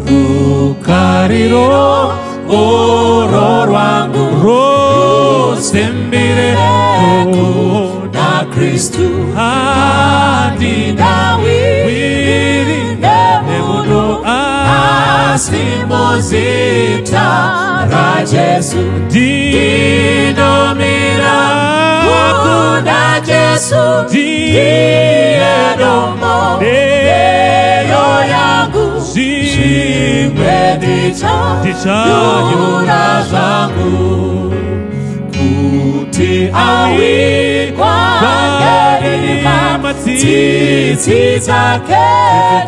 Rukariro oro rwangu rusembire kuna Kristu handinawiri nemunhu asi muzita raJesu ndinomira kuna Jesu ndiye dombo ndeyo yangu zvimwe ndichanyura zvangu kuti awikwa nerima tsitsi dzake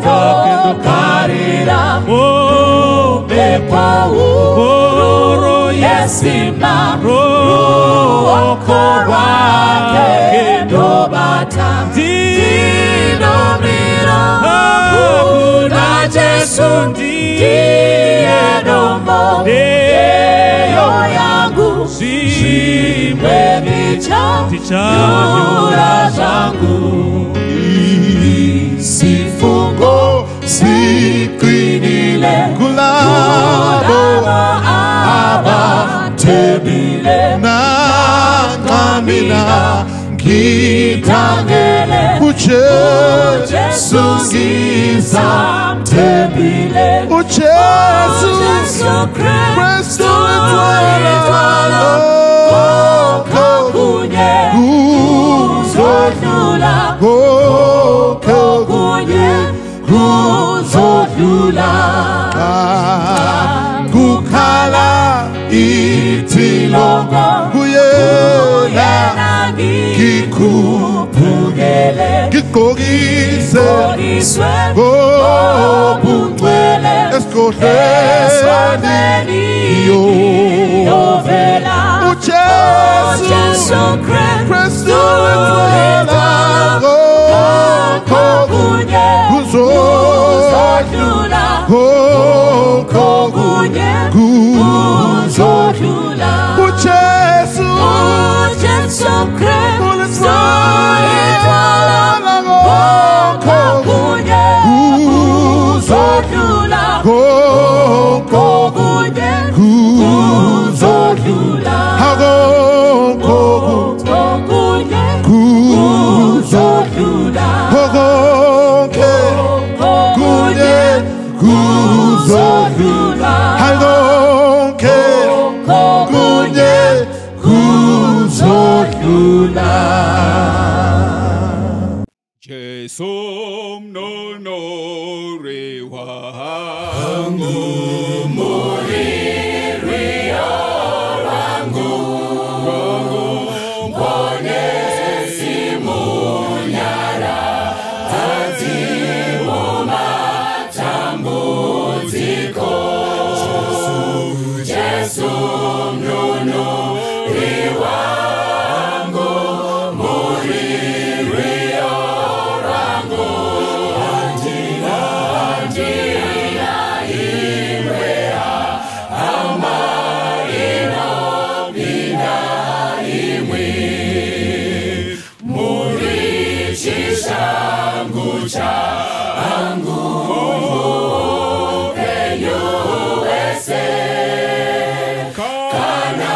ndokarira mhepo huru yesimba ruoko rwake ndobata ndinomira kuna Jesu ndiye dombo ndeyo yangu zvimwe ndichanyura zvangu Isifungo siqinile kulabo abathembile nanxa mina ngithangele uJesu ngizamthembile uJesu Kristu idwala kokunye kuzodlula kokunye kuzodlula kukhala ithilongo kuyena ngikhuphukele ngigqokise ngobungcwele esigodlweni iyovela uJesu Kristu idwala kokunye kuzodlula kokunye kuzodlula uJesu Kristu idwala kokunye kuzodlula kokunye kuzodlula kokunye kuzodlula kokunye kuzodlula kokunye kuzodlula. Jesu mnonori wangu muriri wangu mponesi munyara tadzimumatambudziko Jesu mnonori wangu muriri wangu andina imwe hama inopinda imwe muri chishangu changu upenyu hwese kana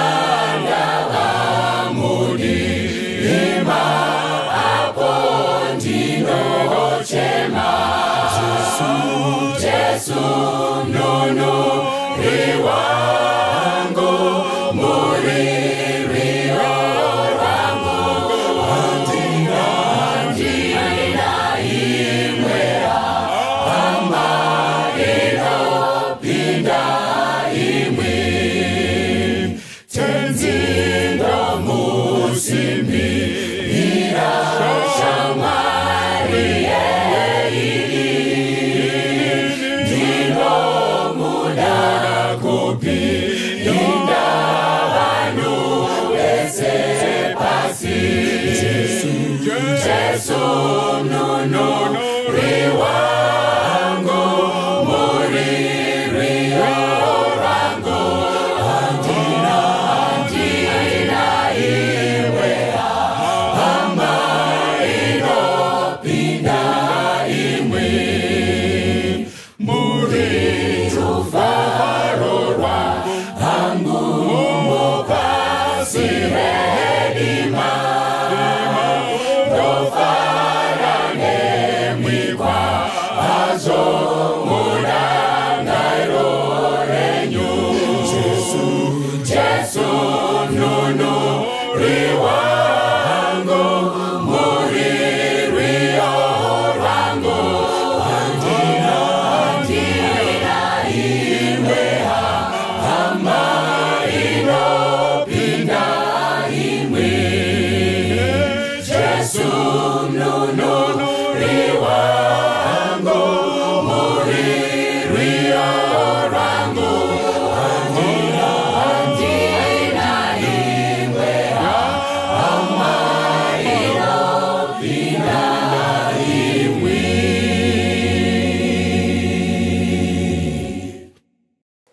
ndava mudima apo ndinochema Jesu mnonori wangu muriri wangu andina imwe hama inopinda imwe tenzi ndomusimbira shamwari ndinomuda kupinda vanhu vese pasi Jesu mnonori wangu muriri wangu andina imwe hama inopinda imwe muri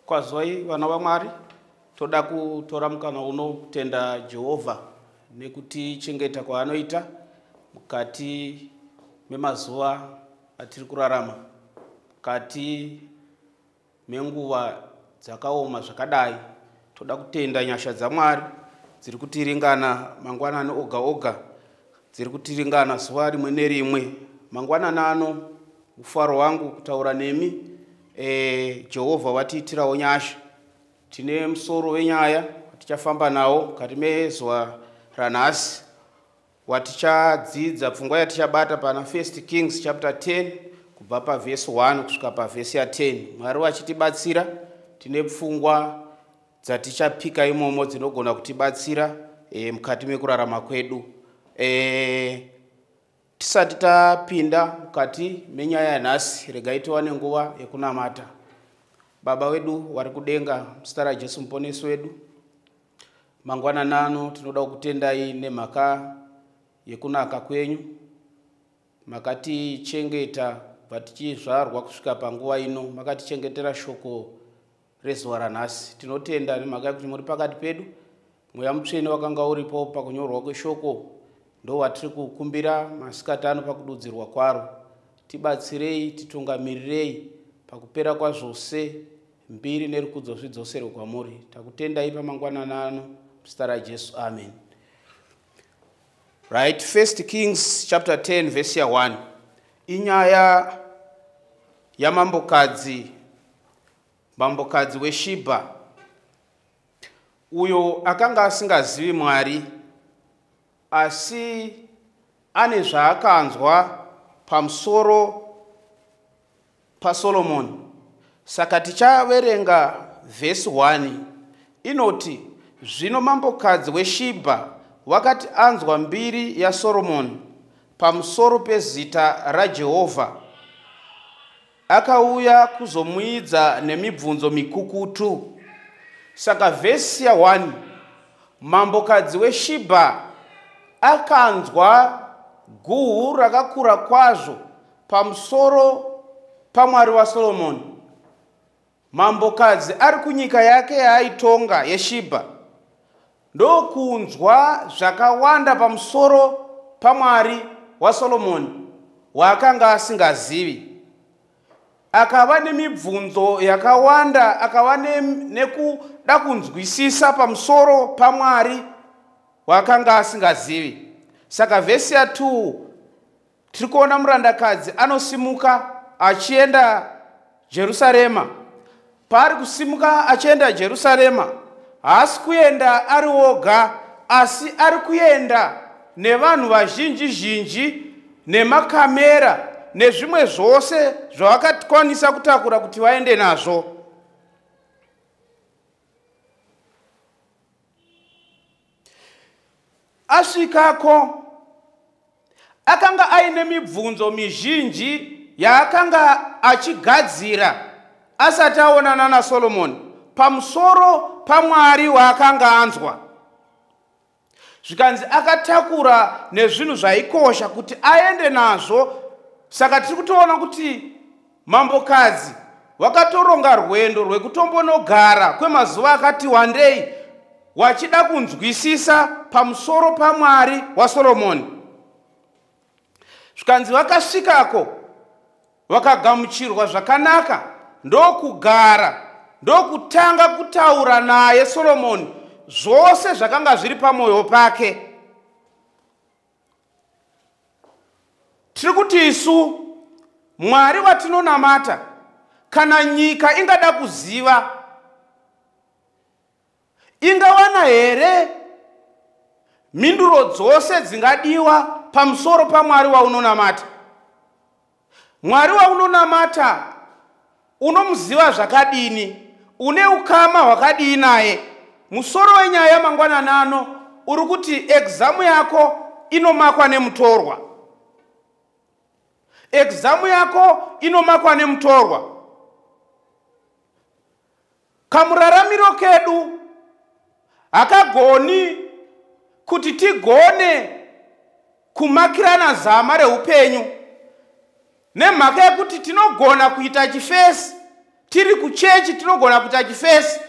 Kwazwai vana vaMwari, toda kutora mukana uno kutenda Jehovha nekutichengeta kwaanoita mukati memazuva atiri kurarama, mukati menguva dzakaoma zvakadai. Toda kutenda nyasha dzaMwari dziri kutiringana mangwanani oga oga, dziri kutiringana zuva rimwe nerimwe. Mangwanani ano mufaro wangu kutaura nemi. Jehovha watiitirawo nyasha. Tine musoro wenyaya watichafamba nawo mukati mezuva ranhasi, watichadzidza pfungwa yatichabata pana 1 Kings chapter 10 kubva pavhesi 1 kusvika pavhesi ya 10. Mwari vachitibatsira, tine pfungwa dzatichapika imomo dzinogona kutibatsira mukati mekurarama kwedu. Tisati tapinda mukati menyaya yanhasi, regai tiwane nguva yekunamata. Baba wedu wari kudenga, muzita raJesu muponesi wedu, mangwanani ano tinoda kukutendai nemhaka yekunaka kwenyu. Makatichengeta kubva tichizvarwa kusvika panguva ino, makatichengetera shoko rezuva ranhasi. Tinotenda nemhaka yekuti muri pakati pedu. Mweya Mutsvene wakanga uripo pakunyorwa kweshoko ndo watiri kukumbira masikati ano pakududzirwa kwaro. Tibatsirei, titungamirirei pakupera kwazvose, mbiri nerukudzo zvidzoserwe kwamuri. Takutendai pamangwanani ano muzita raJesu, amen. Right, 1 Kings chapter 10 verse ya 1. Inyaya yamambokadzi, mambokadzi weShibha, uyo akanga asingazivi Mwari, asi ane zvaakanzwa pamusoro paSolomoni. Saka tichaverenga vhesi 1 inoti, zvino mambokadzi weShibha wakati anzwa mbiri yaSoromoni pamusoro pezita raJehovha, akauya kuzomuidza nemibvunzo mikukutu. Saka vhesi ya 1, mambokadzi weShibha akanzwa guhu rakakura kwazvo pamusoro paMwari waSolomoni. Mambokadzi ari kunyika yake yaaitonga yeShibha, ndokunzwa zvakawanda pamusoro paMwari waSolomoni waakanga asingazivi. Akava nemibvunzo yakawanda, akava nekuda kunzwisisa pamusoro paMwari waakanga asingazivi. Saka vhesi ya 2 tiri kuona murandakadzi anosimuka achienda Jerusarema. Paari kusimuka achienda Jerusarema, haasi kuenda ari woga, asi ari kuenda nevanhu vazhinji zhinji nemakamera nezvimwe zvose zvavakakwanisa kutakura kuti vaende nazvo. Asvikako akanga aine mibvunzo mizhinji yaakanga achigadzira asati aonana naSolomoni pamusoro paMwari waakanga anzwa. Zvikanzi akatakura nezvinhu zvaikosha kuti aende nazvo. Saka tiri kutoona kuti mambokadzi wakatoronga rwendo rwekutombonogara kwemazuva akati wandei, wachida kunzwisisa pamusoro paMwari waSolomoni. Zvikanzi vakasvikako vakagamuchirwa zvakanaka, ndokugara, ndokutanga kutaura naye Solomoni zvose zvakanga zviri pamwoyo pake. Tiri kuti isu Mwari watinonamata, kana nyika ingada kuziva, ingawana here mhinduro dzose dzingadiwa pamusoro paMwari waunonamata? Mwari waunonamata unomuziva zvakadini? Une ukama hwakadii naye? Musoro wenyaya mangwanani ano uri kuti examu yako inomakwa nemutorwa. Examu yako inomakwa nemutorwa. Kamuraramiro kedu hakagoni kuti tigone kumakirana zama reupenyu, nemhaka yekuti tinogona kuita chifesi Tiri kuchechi tinogona kuita chifesi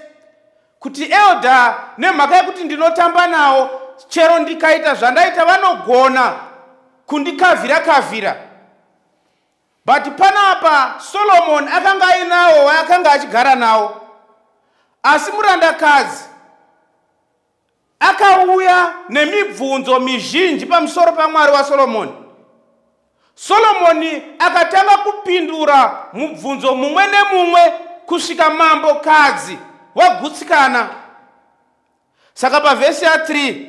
kuti elder, nemhaka yekuti ndinotamba nawo, chero ndikaita zvandaita vanogona kundikavhira kavhira. But panapa Solomon akanga ainawo vaakanga achigara nawo, asi murandakadzi akauya nemibvunzo mizhinji pamusoro paMwari waSolomoni. Solomoni akatanga kupindura mubvunzo mumwe nemumwe kusvika mambokadzi wagutsikana. Saka pavhesi ya3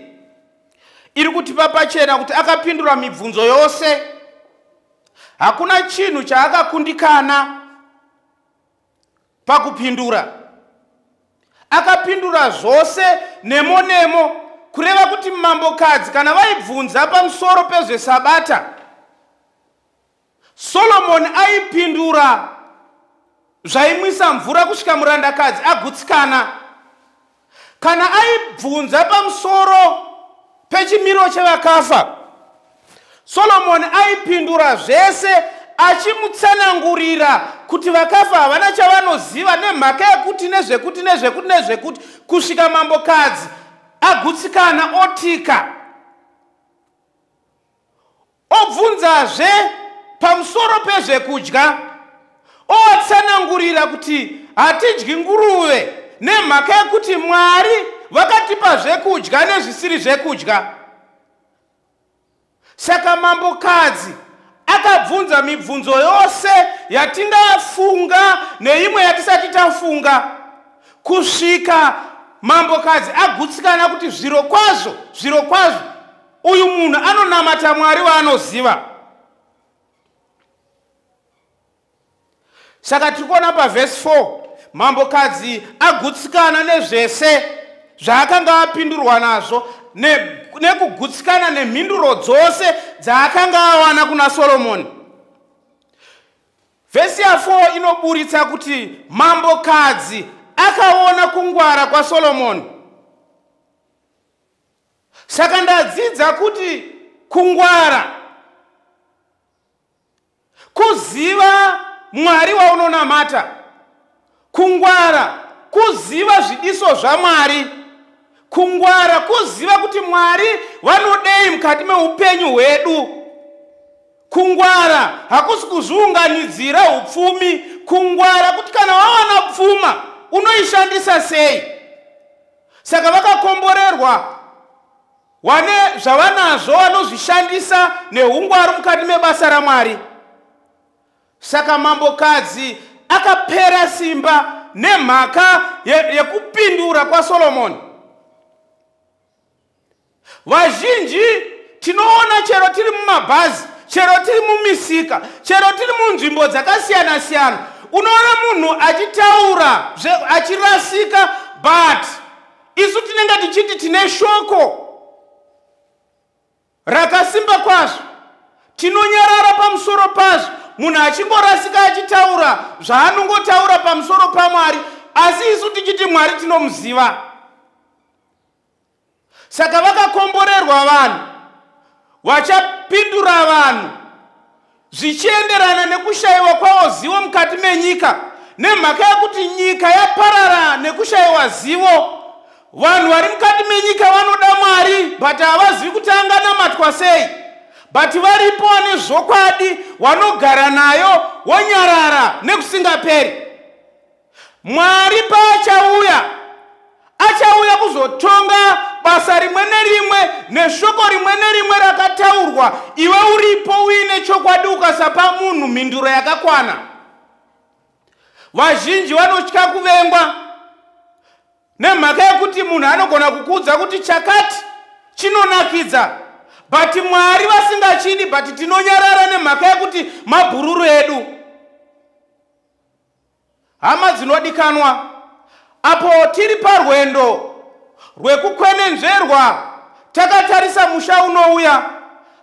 iri kutipa pachena kuti akapindura mibvunzo yose, hakuna chinhu chaakakundikana pakupindura. Akapindura zvose nemo nemo, kureva kuti mambokadzi kana vaibvunza pamusoro pezvesabata, Solomoni aipindura zvaimwisa mvura kusvika murandakadzi agutsikana. Kana aibvunza pamusoro pechimiro chevakafa, Solomoni aipindura zvese achimutsanangurira kuti vakafa havana chavanoziva nemhaka yekuti nezvekuti nezvekuti nezvekuti, kusvika mambokadzi agutsikana otika. Obvunzazve pamusoro pezvekudya, ovatsanangurira kuti hatidyi nguruve nemhaka yekuti Mwari vakatipa zvekudya nezvisiri zvekudya. Saka mambokadzi akabvunza mibvunzo yose yatingafunga neimwe yatisati tafunga, kusvika mambokadzi agutsikana kuti zviro kwazvo, zviro kwazvo uyu munhu anonamata Mwari waanoziva. Saka tiri kuona pavhesi 4 mambokadzi agutsikana nezvese zvaakanga apindurwa nazvo nekugutsikana nemhinduro dzose dzaakanga awana kuna Solomoni. Vhesi ya4 inoburitsa kuti mambokadzi akaona kungwara kwaSolomoni. Saka ndadzidza kuti kungwara kuziva Mwari waunonamata, kungwara kuziva zvidiso zvaMwari, kungwara kuziva kuti Mwari vanodei mukati meupenyu hwedu. Kungwara hakusi kuzviunganidzira upfumi, kungwara kuti kana wawana pfuma unoishandisa sei. Saka vakakomborerwa wane zvavanazvo vanozvishandisa neungwaru mukati mebasa raMwari. Saka mambokadzi akapera simba nemhaka yekupindura kwaSolomoni. Vazhinji tinoona chero tiri mumabhazi, chero tiri mumisika, chero tiri munzvimbo dzakasiyana-siyana, unoona munhu achitaura achirasika, but isu tinenge tichiti tine shoko rakasimba kwazvo, tinonyarara pamusoro pazvo. Munhu achingorasika achitaura zvaanongotaura pamusoro paMwari, asi isu tichiti Mwari tinomuziva. Saka vakakomborerwa vanhu vachapindura vanhu zvichienderana nekushayiwa kwavo zivo mukati menyika, nemhaka yekuti nyika yaparara nekushayiwa zivo. Vanhu vari mukati menyika vanoda Mwari but havazivi kuti anganamatwa sei, but varipo vane zvokwadi vanogara nayo wonyarara nekusingaperi. Mwari paachauya, achauya kuzotonga basa rimwe nerimwe neshoko rimwe nerimwe rakataurwa. Iwe uripo uine chokwadi, ukasapa munhu mhinduro yakakwana. Vazhinji vanotya kuvengwa nemhaka yekuti munhu anogona kukuudza kuti chakati chinonakidza, but Mwari vasingachidi, but tinonyarara nemhaka yekuti mabhururu edu. Hama dzinodikanwa, apo tiri parwendo rwekukwenenzverwa takatarisa musha unouya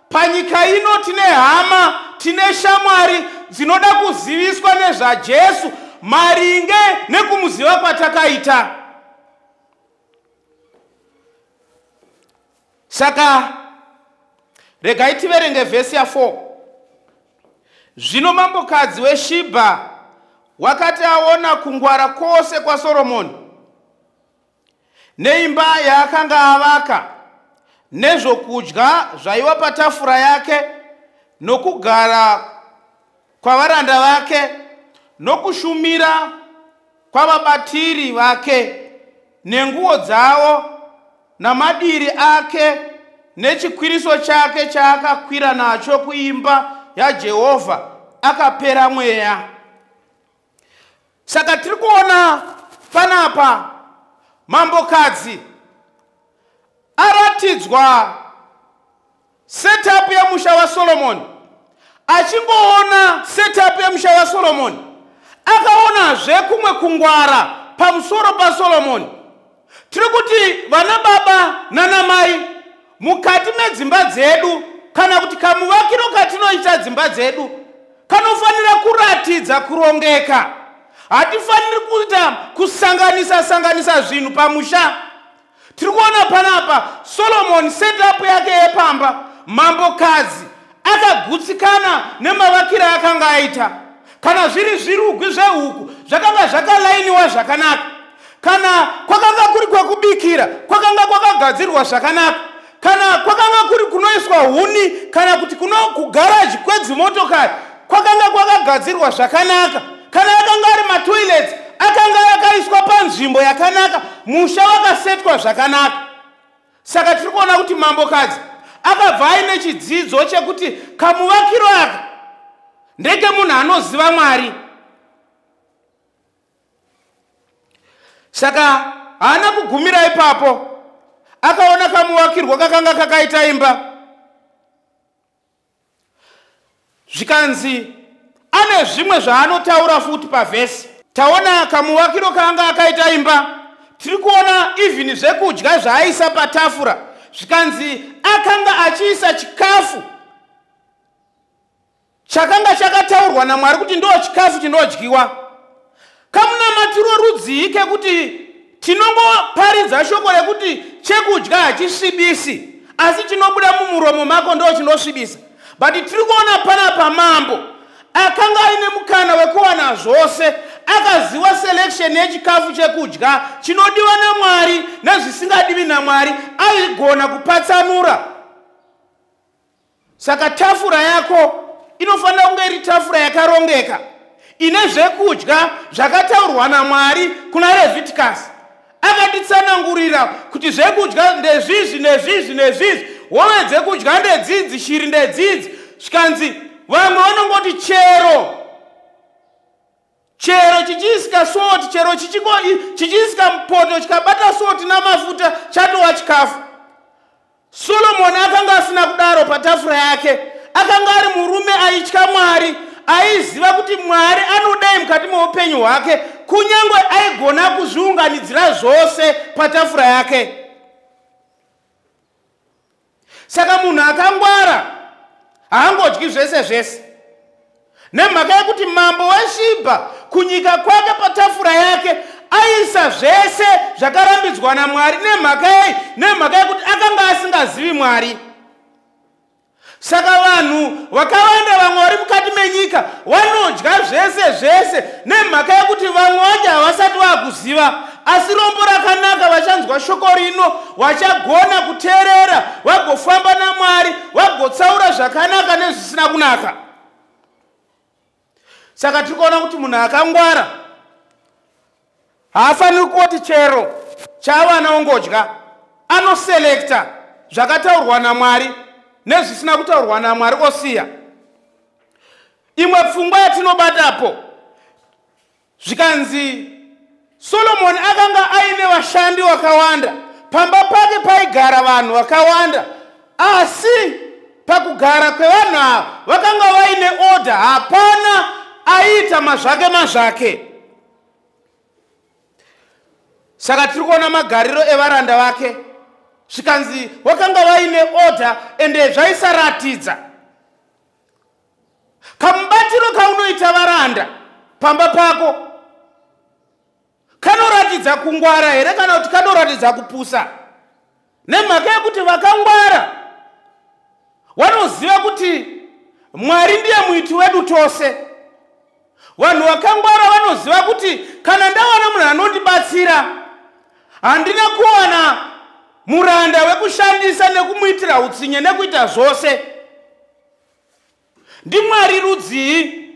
panyika ino, tine hama, tine shamwari dzinoda kuziviswa nezvaJesu maringe nekumuziva kwatakaita. Saka regai tiverenge vhesi ya4. Zvino mambokadzi weShibha Wakati aona kungwara kwose kwaSoromoni neimba yaakanga avaka, nezvokudya zvaiva patafura yake, nokugara kwavaranda vake, nokushumira kwavabatiri vake, nenguo dzavo, namadiri ake, nechikwiriso chake chaakakwira nacho kuimba yaJehovha, akapera mweya. Saka tiri kuona panapa mambokadzi aratidzwa setup yemusha waSolomoni. Achingoona setup yemusha waSolomoni, akaonazve kumwe kungwara pamusoro paSolomoni. Tiri kuti vana baba nanamai, mukati medzimba dzedu, kana kuti kamuvakiro katinoita dzimba dzedu kanofanira kuratidza kurongeka. Hatifaniri kuita kusanganisa sanganisa zvinhu pamusha. Tiri kuona panapa Solomoni setup yake yepamba, mambokadzi akagutsikana nemavakiro akanga aita. Kana zviri zvirugwi zvehuku zvakanga zvakalainiwa zvakanaka, kana kwakanga kuri kwekubikira kwakanga kwakagadzirwa zvakanaka, kana kwakanga kuri kunoiswa huni kana kuti kuno kugaraji kwedzimotokari kwakanga kwakagadzirwa zvakanaka, kana akanga ari matoilets akanga akaiswa panzvimbo yakanaka, musha wakasetwa zvakanaka. Saka tiri kuona kuti mambokadzi akabva aine chidzidzo chekuti kamuvakiro aka ndeke munhu anoziva Mwari. Saka haana kugumira ipapo, akaona kamuvakirwo kakanga kakaita imba, zvikanzi ane zvimwe zvaanotaura futi pavhesi. Taona kamuvakiro kaanga akaita imba, tiri kuona even zvekudya zvaaisa patafura, zvikanzi akanga achiisa chikafu chakanga chakataurwa naMwari kuti ndo chikafu chinodyiwa. Kamunamatiro rudzii kekuti tinongoparidza shoko rekuti chekudya hachisvibisi, asi chinobuda mumuromo mako ndo chinosvibisa. But tiri kuona panapa mambo akanga aine mukana wekuwana zvose, akaziva selection yechikafu chekudya chinodiwa naMwari nezvisingadiwi naMwari, aigona kupatsanura. Saka tafura yako inofanira kunge iri tafura yakarongeka, ine zvekudya zvakataurwa naMwari kuna Leviticus. Akatitsanangurira kuti zvekudya ndezvizvi nezvizvi nezvizvi, hove dzekudya ndedzidzi, shiri ndedzidzi. Zvikanzi vamwe vanongoti chero chero chichiisika soti, chero chichiisika mupoto chikabata soti namafuta chatova chikafu. Solomoni akanga asina kudaro patafura yake. Akanga ari murume aitya Mwari, aiziva kuti Mwari anodai mukati meupenyu hwake, kunyange aigona kuzviunganidzira zvose patafura yake. Saka munhu akangwara haangodyi zvese zvese, nemhaka yekuti mambo weShibha kunyika kwake patafura yake aisa zvese zvakarambidzwa naMwari. Nemhaka yei? Nemhaka yekuti akanga asingazivi Mwari. Saka vanhu vakawanda vamwe vari mukati menyika vanodya zvese zvese nemhaka yekuti vamwe vacho havasati vakuziva. Asi rombo rakanaka, vachanzwa shoko rino, vachagona kuteerera, vagofamba naMwari, vagotsaura zvakanaka nezvisina kunaka. Saka tiri kuona kuti munhu akangwara haafaniri kuti chero chaavana ongodya, anoselekta zvakataurwa naMwari nezvisina kutaurwa naMwari osiya. Imwe pfungwa yatinobatapo, zvikanzi Solomoni akanga aine vashandi vakawanda, pamba pake paigara vanhu vakawanda, asi pakugara kwevanhu ava vakanga vaine order, hapana aiita mazvake mazvake. Saka tiri kuona magariro evaranda vake, zvikanzi vakanga vaine order ende zvaisaratidza. Kamubatiro kaunoita varanda pamba pako kanoratidza kungwara here kana kuti kanoratidza kupusa? Nemhaka yekuti vakangwara vanoziva kuti Mwari ndiye muiti wedu tose. Vanhu vakangwara vanoziva kuti kana ndawana munhu anondibatsira, handina kuwana muranda wekushandisa nekumuitira utsinye nekuita zvose. NdiMwari rudzii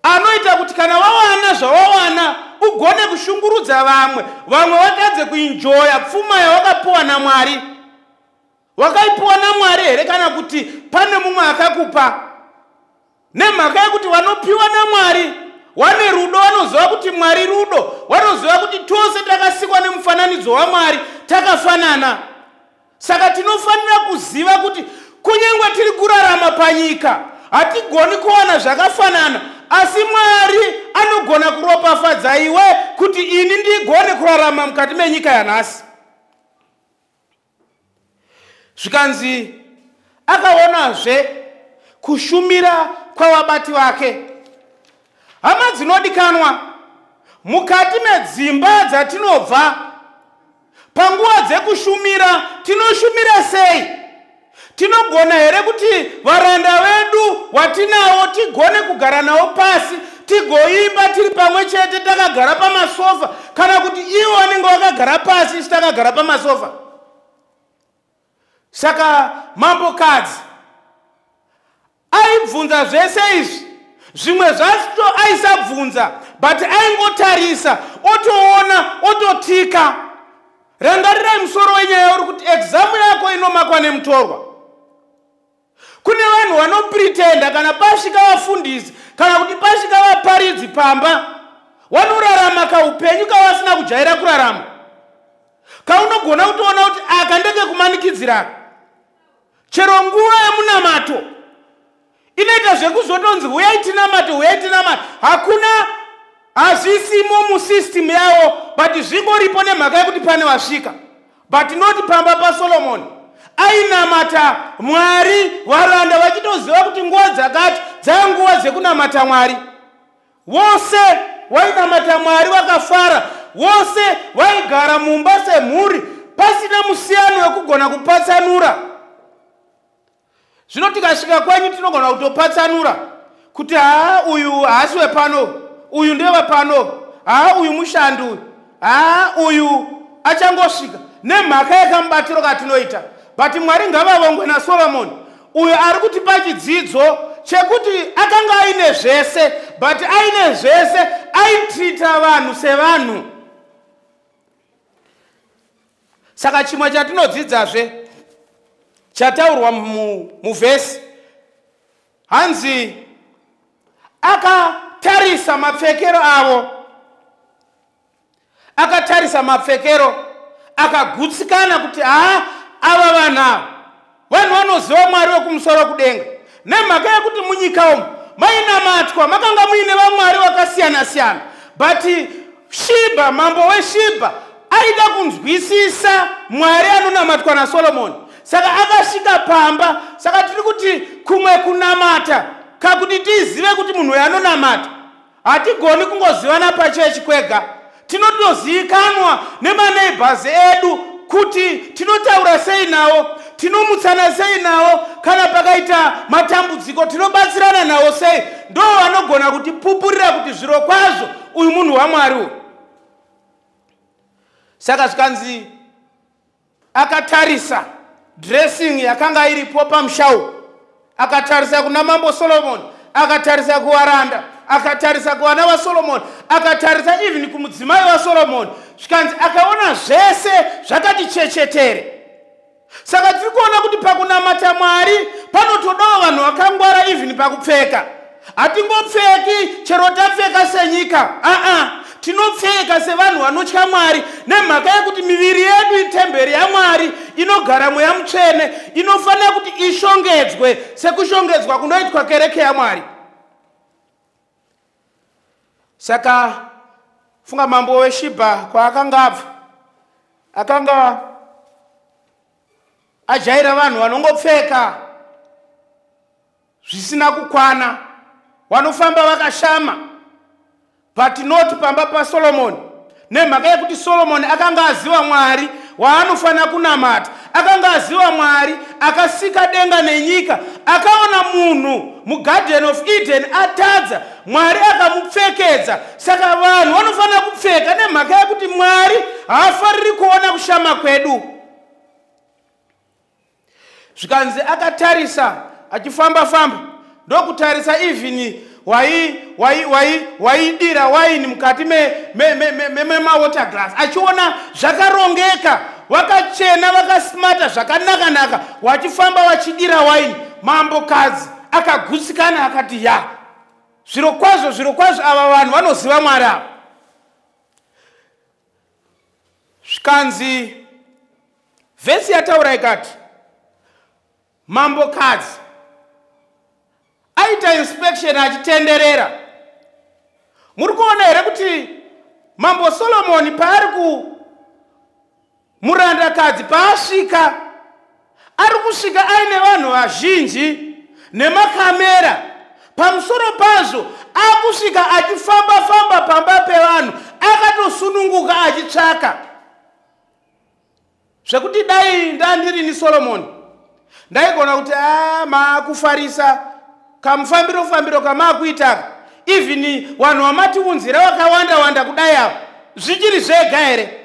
anoita kuti kana wawana zvawawana ugone kushungurudza vamwe, vamwe vatadze kuinjoya pfuma yawakapiwa naMwari? Wakaipiwa naMwari here kana kuti pane mumwe akakupa? Nemhaka yekuti vanopiwa naMwari wane rudo, vanoziva kuti Mwari rudo, vanoziva kuti tose takasikwa nemufananidzo waMwari, takafanana. Saka tinofanira kuziva kuti kunyange tiri kurarama panyika hatigoni kuwana zvakafanana, asi Mwari anogona kuropafadza iwe kuti ini ndigone kurarama mukati menyika yanhasi. Zvikanzi akaonazve kushumira kwavabati vake. Hama dzinodikanwa, mukati medzimba dzatinobva, panguva dzekushumira tinoshumira sei? Tinogona here kuti varanda vedu watinawo tigone kugara navo pasi, tigoimba tiri pamwe chete takagara pamasofa, kana kuti ivo vanenge vakagara pasi isu takagara pamasofa? Saka mambokadzi aibvunza zvese izvi, zvimwe zvacho aisabvunza, but aingotarisa otoona ototika. Rangarirai musoro wenyaya uri kuti exam yako inomakwa nemutorwa. Kune vanhu vanopretenda kana pasvika vafundisi kana kuti pasvika vaparidzi pamba, vanorarama kaupenyu kavasina kujaira kurarama, kaunogona kutoona kuti aka ndekwekumanikidzira. Chero nguva yemunamato inoita zvekuzotonzi huyai tinamate, huyai tinamate, hakuna, hazvisimo musystem yavo, but zvingoripo nemhaka yekuti pane vasvika. But not pamba paSolomoni. Ainamata Mwari, varanda vachitoziva kuti nguva dzakati dzanguva dzekunamata Mwari. Vose vainamata Mwari vakafara, vose vaigara mumba semhuri pasina musiyano wekugona kupatsanura. Zvino tikasvika kwenyu tinogona kutopatsanura kuti haa, uyu haasi wepano, uyu ndewepano, haa, uyu mushandi uyu, haa, uyu achangosvika, nemhaka yekamubatiro katinoita. But Mwari ngavavongwe naSolomoni uyo ari kutipa chidzidzo chekuti akanga aine zvese, but aine zvese aitrita vanhu sevanhu. Saka chimwe chatinodzidzazve chataurwa muvhesi, hanzi akatarisa mapfekero avo, akatarisa mapfekero akagutsikana kuti haa, ava vanhu ava vanhu vanoziva Mwari wekumusoro kudenga. Nemhaka yekuti munyika umu mainamatwa, makanga muine vamwari vakasiyana-siyana, but Shibha, mambo weShibha, aida kunzwisisa Mwari anonamatwa naSolomoni, saka akasvika pamba. Saka tiri kuti kumwe kunamata kakuti tizive kuti munhu uyu anonamata, hatigoni kungozivana pachechi kwega. Tinotozivikanwa nemaneighbors edu kuti tinotaura sei nawo, tinomutsana sei nawo, kana pakaita matambudziko tinobatsirana nawo sei. Ndo vanogona kutipupurira kuti zviro kwazvo uyu munhu waMwari uyu. Saka zvikanzi akatarisa dressing yakanga iripo pamusha, akatarisa kuna mambo Solomoni, akatarisa kuvaranda, akatarisa kuvana vaSolomoni, akatarisa even kumudzimai waSolomoni, zvikanzi akaona zvese zvakati chechetere. Saka tiri kuona kuti pakunamata Mwari panotodawo vanhu vakangwara even pakupfeka. Hatingopfeki chero tapfeka senyika, aa, tinopfeka sevanhu vanotya Mwari, nemhaka yekuti miviri yedu itemberi yaMwari inogara Mweya Mutsvene, inofanira kuti ishongedzwe sekushongedzwa kunoitwa kereke yaMwari. Saka funga mambo weShibha kwaakanga abva, akanga ajaira vanhu vanongopfeka zvisina kukwana, vanofamba vakashama, but not pamba paSolomoni, nemhaka yekuti Solomoni akanga aziva Mwari waanofanira kunamata. Akanga aziva Mwari akasika denga nenyika, akaona munhu muGarden of Eden atadza, Mwari akamupfekedza. Saka vanhu vanofanira kupfeka nemhaka yekuti Mwari haafariri kuona kushama kwedu. Zvikanzi akatarisa achifamba-famba, ndokutarisa even waidira waini mukati memawater glass, achiona zvakarongeka, wakachena, vakasmata zvakanaka-naka, wachifamba wachidira waini. Mambokadzi akagutsikana akati, ya, zvirokwazvo zvirokwazvo ava vanhu vanoziva Mwari ava. Zvikanzi vhesi yataura ikati mambokadzi aita inspection achitenderera. Muri kuona here kuti Mambo Solomoni paari ku murandakadzi paasvika, ari kusvika aine vanhu vazhinji nemakamera. Pamusoro pazvo akusvika achifamba-famba pamba pevanhu, akatosununguka achitsvaka. Zvekuti dai ndandirini Solomoni, ndaigona kuti maakufarisa kamufambiro-fambiro kamaakuitaka, even vanhu vamatiunzira vakawanda-wanda kudai ava, zvichiri zvega here?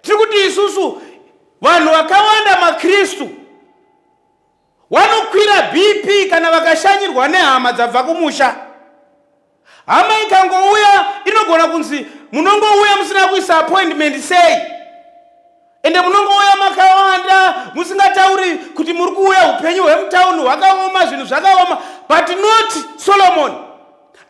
Tiri kuti isusu vanhu vakawanda maKristu vanokwira BP kana vakashanyirwa nehama dzabva kumusha. Hama ikangouya inogona kunzi munongouya musina kuisa appointment sei, ende munongouya makawanda musingatauri kuti muri kuuya, upenyu hwemutauni hwakaoma, zvinhu zvakaoma. But not Solomon.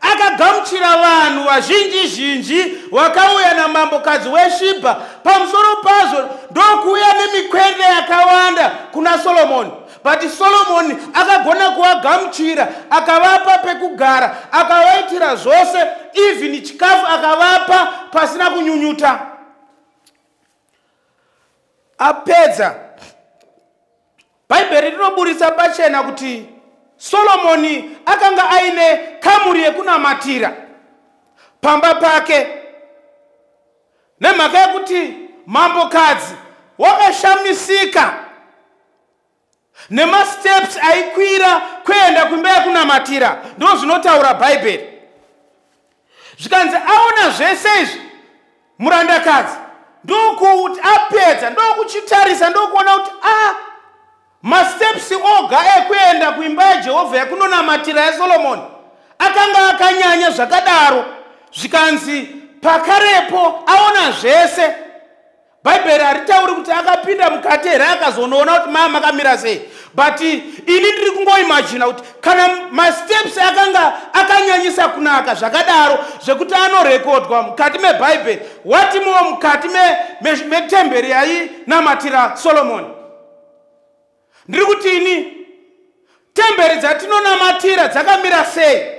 Akagamuchira vanhu vazhinji zhinji vakauya namambokadzi weShibha. Pamusoro pazvo ndokuuya nemikwende yakawanda kuna Solomoni, but Solomoni akagona kuvagamuchira, akavapa pekugara, akavaitira zvose, even chikafu akavapa pasina kunyunyuta. Apedza, Bhaibheri rinoburitsa pachena kuti Solomoni akanga aine kamuri yekunamatira pamba pake, nemhaka yekuti mambokadzi wakashamisika nemasteps aikwira kuenda kuimba yekunamatira. Ndo zvinotaura Bhaibheri. Zvikanzi aona zvese izvi murandakadzi ndokuti apedza, ndokuchitarisa, ndokuona kuti masteps oga ekuenda kuimba yaJehovha yekunonamatira yaSolomoni akanga akanyanya zvakadaro. Zvikanzi pakarepo aona zvese, Bhaibheri haritauri kuti akapinda mukati here akazonoona kuti maa makamira sei, but ini ndiri kungoimajina kuti kana masteps akanga akanyanyisa kunaka zvakadaro zvekuti anorekodwa mukati meBhaibheri, watimowo mukati metemberi yainamatira Solomoni. Ndiri kuti ini temberi dzatinonamatira dzakamira sei?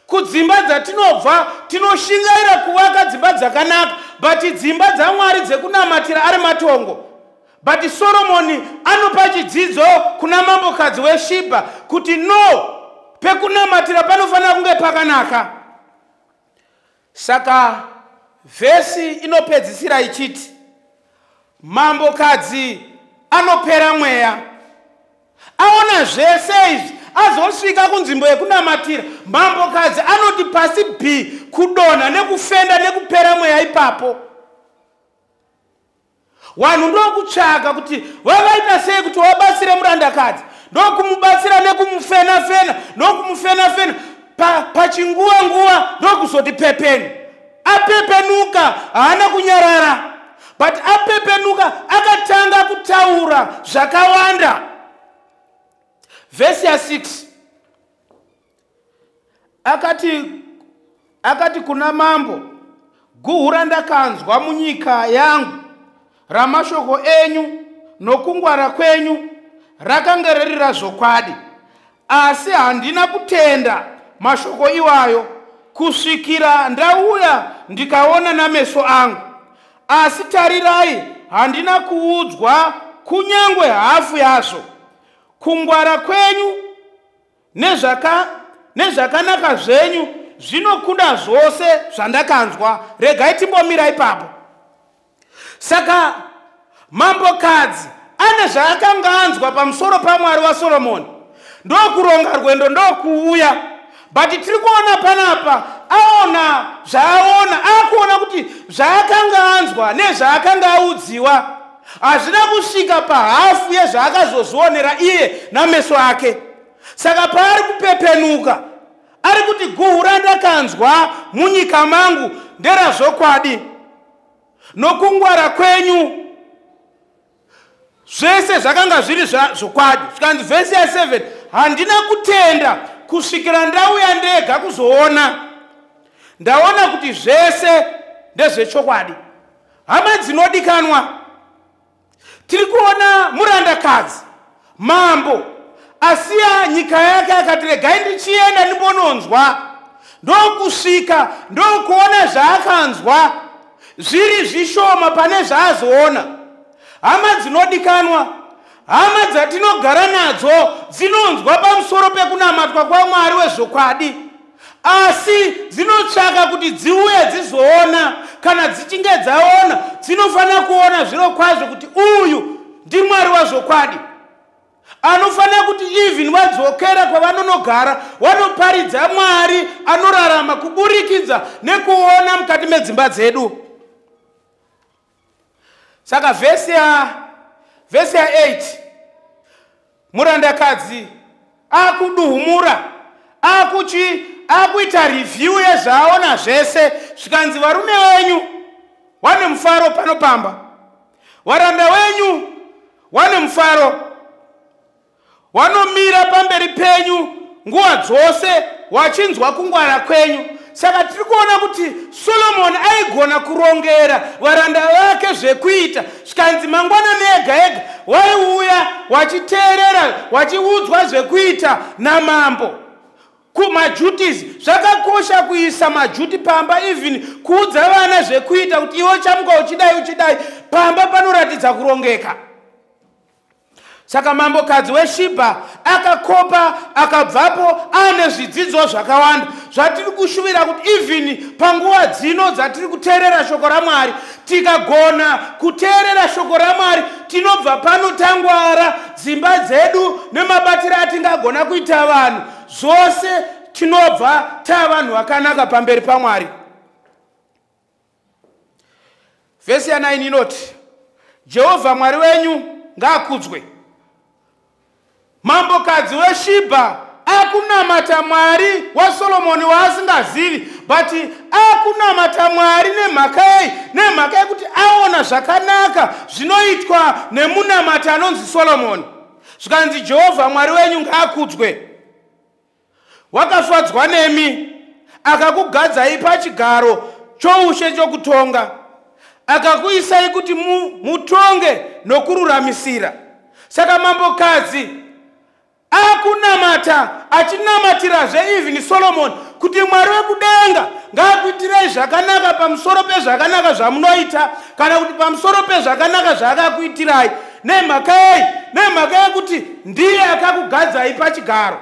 Kudzimba dzatinobva tinoshingaira kuvaka dzimba dzakanaka, but dzimba dzaMwari dzekunamatira ari matongo. But Solomoni anopa chidzidzo kuna mambokadzi weShibha kuti no, pekunamatira panofanira kunge pakanaka. Saka vhesi inopedzisira ichiti mambokadzi anopera mweya aona zvese izvi, azosvika kunzvimbo yekunamatira, mambokadzi anoti pasi b kudonha nekufenda nekupera mweya ipapo. Vanhu ndokutsvaka kuti vavaita sei kuti vabatsire murandakadzi, ndokumubatsira nekumufena-fena, ndokumufena-fena pachinguva nguva, ndokuzoti pepenu. Apepenuka, haana kunyarara, but apepenuka akatanga kutaura zvakawanda. Vhesi ya6 akati kuna mambo, guhu randakanzwa munyika yangu ramashoko enyu nokungwara kwenyu rakanga riri razvokwadi, asi handina kutenda mashoko iwayo kusvikira ndauya ndikaona nameso angu. Asi tarirai, handina kuudzwa kunyangwe hafu yazvo. Kungwara kwenyu nezvakanaka zvenyu zvinokunda zvose zvandakanzwa. Regai timbomira ipapo. Saka mambokadzi Ane zvaakanga anzwa pamusoro paMwari waSoromoni, ndokuronga rwendo, ndokuuya. But tiri kuona panapa aona zvaaona, akuona kuti zvaakanga anzwa nezvaakanga audziwa hazvina kusvika pahafu yezvaakazozvionera iye nameso ake. Saka paari kupepenuka, ari kuti guhu randakanzwa munyika mangu nderazvokwadi, nokungwara kwenyu zvese zvakanga zviri zvokwadi. Zvikanzi vhesi ya7, handina kutenda kusvikira ndauya ndega kuzoona, ndaona kuti zvese ndezvechokwadi. Hama dzinodikanwa, tiri kuona murandakadzi mambo asiya nyika yake, akati regai ndichienda ndimbononzwa, ndokusvika ndokuona zvaakanzwa zviri zvishoma pane zvaazoona. Hama dzinodikanwa, hama dzatinogara nadzo dzinonzwa pamusoro pekunamatwa kwaMwari wezvokwadi, asi dzinotsvaka kuti dziuye dzizoona. Kana dzichinge dzaona, dzinofanira kuona zviro kwazvo kuti uyu ndiMwari wazvokwadi. Anofanira kuti even vadzokera kwavanonogara, vanoparidza Mwari anorarama kuburikidza nekuona mukati medzimba dzedu. Saka vhesi ya8, murandakadzi akuduhumura, akuita review yezvaaona zvese. Zvikanzi varume wenyu wane mufaro pano pamba, varanda wenyu wane mufaro, wanomira pamberi penyu nguva dzose wachinzwa kungwara kwenyu. Saka tiri kuona kuti Solomoni aigona kurongera varanda vake zvekuita. Zvikanzi mangwanani ega ega waiuya wachiteerera, wachiudzwa zvekuita namambo. Kumaduties, zvakakosha kuisa maduty pamba, even kuudza vana zvekuita kuti iwe uchamuka uchidai uchidai, pamba panoratidza kurongeka. Saka mambokadzi weShibha akakopa, akabvapo ane zvidzidzo zvakawanda zvatiri kushuvira kuti even panguva dzino dzatiri kuteerera shoko raMwari, tikagona kuteerera shoko raMwari, tinobva pano tangwara dzimba dzedu nemabatiro atingagona kuita vanhu zvose, tinobva tavanhu vakanaka pamberi paMwari. Vhesi ya9 inoti, Jehovha Mwari wenyu ngaakudzwe. Mambokadzi weShibha akunamata Mwari waSolomoni waasingazivi, but akunamata Mwari nemhaka yei? Nemhaka yekuti aona zvakanaka zvinoitwa nemunamati anonzi Solomoni. Zvikanzi Jehovha Mwari wenyu ngaakudzwe, wakafadzwa nemi, akakugadzai pachigaro choushe chokutonga, akakuisai kuti mutonge nokururamisira. Saka mambokadzi akunamata, achinamatirazve even Solomon kuti Mwari wekudenga ngaakuitirei zvakanaka pamusoro pezvakanaka zvamunoita, kana kuti pamusoro pezvakanaka zvaakakuitirai. Nemhaka yei? Nemhaka yekuti ndiye akakugadzai pachigaro.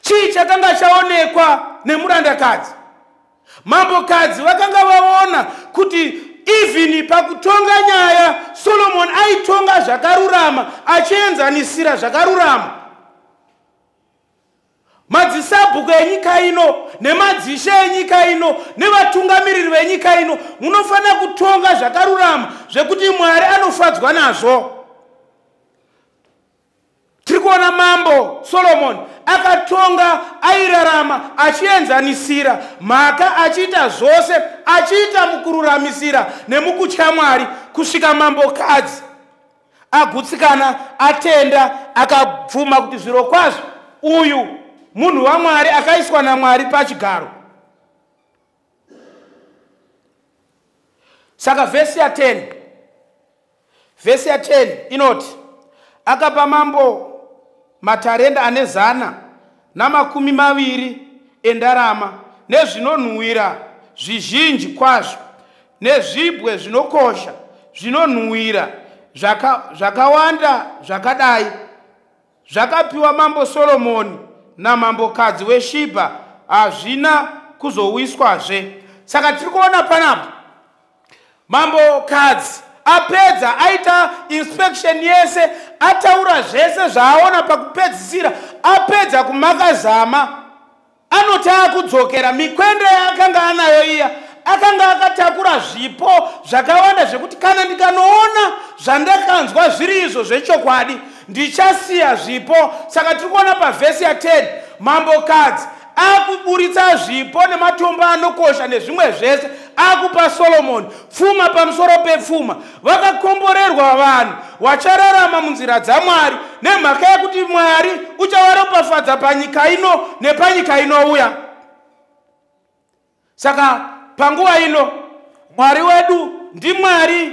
Chii chakanga chaonekwa nemurandakadzi? Mambokadzi vakanga vaona kuti even pakutonga nyaya, Solomon aitonga zvakarurama, achienzanisira zvakarurama. Madzisabhuku enyika ino nemadzishe enyika ino nevatungamiriri venyika ino, munofanira kutonga zvakarurama zvekuti Mwari anofadzwa nazvo. Tiri kuona mambo Solomon akatonga, airarama achienzanisira mhaka, achiita zvose, achiita mukururamisira nemukutya Mwari, kusvika mambokadzi agutsikana, atenda, akabvuma kuti zviro kwazvo uyu munhu waMwari akaiswa naMwari pachigaro. Saka vhesi ya10, vhesi ya10 inoti, akapa mambo matarenda ane 120 endarama, nezvinonhuhwira zvizhinji kwazvo, nezvibwe zvinokosha zvinonhuhwira zvakawanda. Zvakadai zvakapiwa mambo Solomoni namambokadzi weShibha hazvina kuzowiswazve. Saka tiri kuona panapa mambokadzi Apedza, aita inspection yese, ataura zvese zvaaona, pakupedzisira apedza kumaka zama, anoti akudzokera. Mikwende yaakanga anayo iya, akanga akatakura zvipo zvakawanda zvekuti kana ndikanoona zvandakanzwa zviri izvo zvechokwadi, ndichasiya zvipo. Saka tiri kuona pavhesi ya10, mambokadzi akuburitsa zvipo nematombo anokosha nezvimwe zvese, akupa Solomoni pfuma pamusoro pepfuma. Vakakomborerwa vanhu vachararama munzira dzaMwari, nemhaka yekuti Mwari uchavaropafadza panyika ino nepanyika inouya. Saka panguva ino Mwari wedu ndiMwari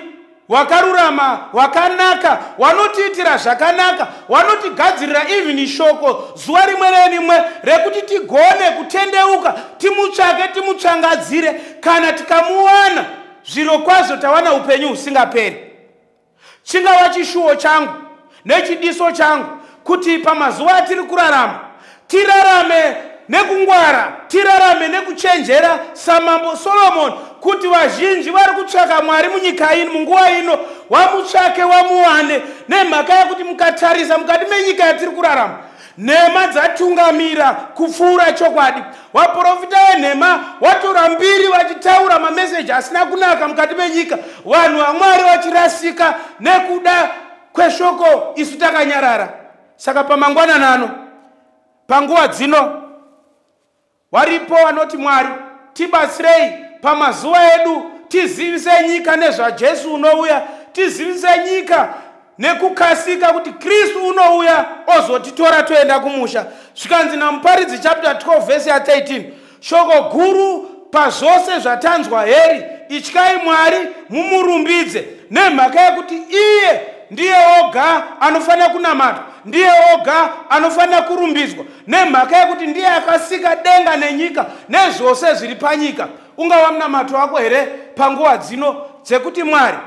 wakarurama, wakanaka, wanotiitira zvakanaka, wanotigadzirira even shoko zuva rimwe nerimwe rekuti tigone kutendeuka, timutsvake, timutsvangadzire. Kana tikamuwana, zviro kwazvo tawana upenyu husingaperi. Chingava chishuwo changu nechidiso changu kuti pamazuva atiri kurarama tirarame nekungwara, tirarame nekuchenjera samambo Solomoni, kuti vazhinji vari kutsvaka Mwari munyika ino munguva ino wamutsvake, wamuwane, nemhaka yekuti mukatarisa mukati menyika yatiri kurarama, nhema dzatungamira kupfuura chokwadi. Vaprofita venhema watora mbiri vachitaura mameseji asina kunaka mukati menyika, vanhu vaMwari vachirasika nekuda kweshoko, isu takanyarara. Saka pamangwananano, panguva dzino, waripo vanoti, "Mwari, tibatsirei pamazuva edu, tizivise nyika nezvaJesu unouya, tizivise nyika nekukasika kuti Kristu unouya ozotitora toenda kumusha." Zvikanzi naMuparidzi chapter 12 vhesi ya13, shoko guru pazvose zvatanzwa heri: "Ityai Mwari, mumurumbidze, nemhaka yekuti iye ndiye oga anofanira kunamatwa, ndiye oga anofanira kurumbidzwa, nemhaka yekuti ndiye akasika denga nenyika nezvose zviri panyika." Ungava munamato wako here panguva dzino dzekuti, "Mwari,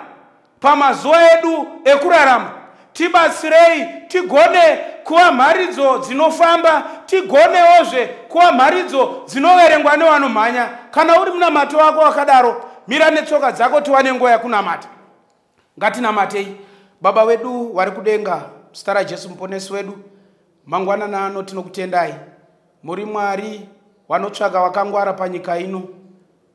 pamazuva edu ekurarama tibatsirei tigone kuva mharidzo dzinofamba, tigonewozve kuva mharidzo dzinoverengwa nevanomhanya"? Kana uri munamato wako wakadaro, mira netsoka dzako, tiwane nguva yekunamata. Ngatinamatei. Baba vedu vari kudenga, zita raJesu Muponesi wedu, mangwanana ano tinokutendai. Muri Mwari wanotsvaka wakangwara panyika ino.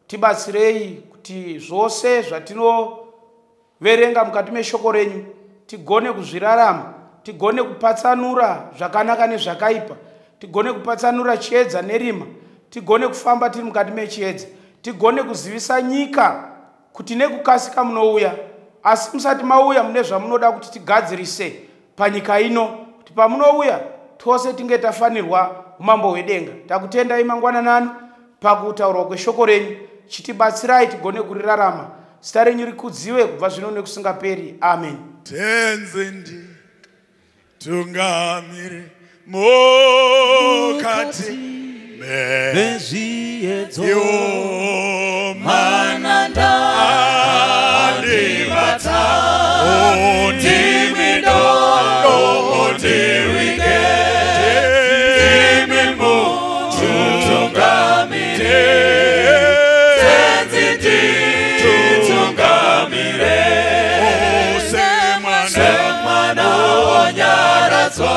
Tibatsirei kuti zvose zvatinoverenga mukati meshoko renyu tigone kuzvirarama, tigone kupatsanura zvakanaka nezvakaipa, tigone kupatsanura chiedza nerima, tigone kufamba tiri mukati mechiedza, tigone kuzivisa nyika kuti nekukasika munouya. Asi musati mauya, mune zvamunoda kuti tigadzirise panyika ino, kuti pamunouya tose tinge tafanirwa umambo hwedenga. Takutendai mangwananano pakutaurwa kweshoko renyu. Chitibatsirai tigone kurirarama. Zita renyu rikudziwe kubva zvino nekusingaperi. Amen. Tenzi, nditungamire mukati vezviedzo mana andibata ndimi dombo ndiwike, ndimi mutungamire. Tenzi, nditungamire semwana wanyaradzwa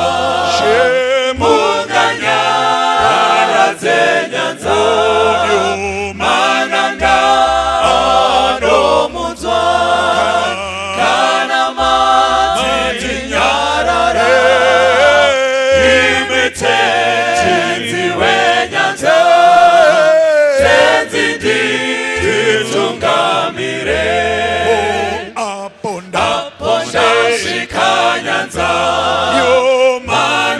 munganyaradze nyanza, mananga anomudzwa kana matinyarara. Imi Tenzi wenyanza, Tenzi, nditungamire. Apo Apo ndasvika nyanza. Mana.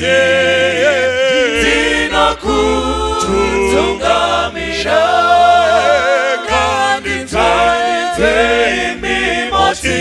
Moti Dzinokutungamira Ngandinzwe imi moti.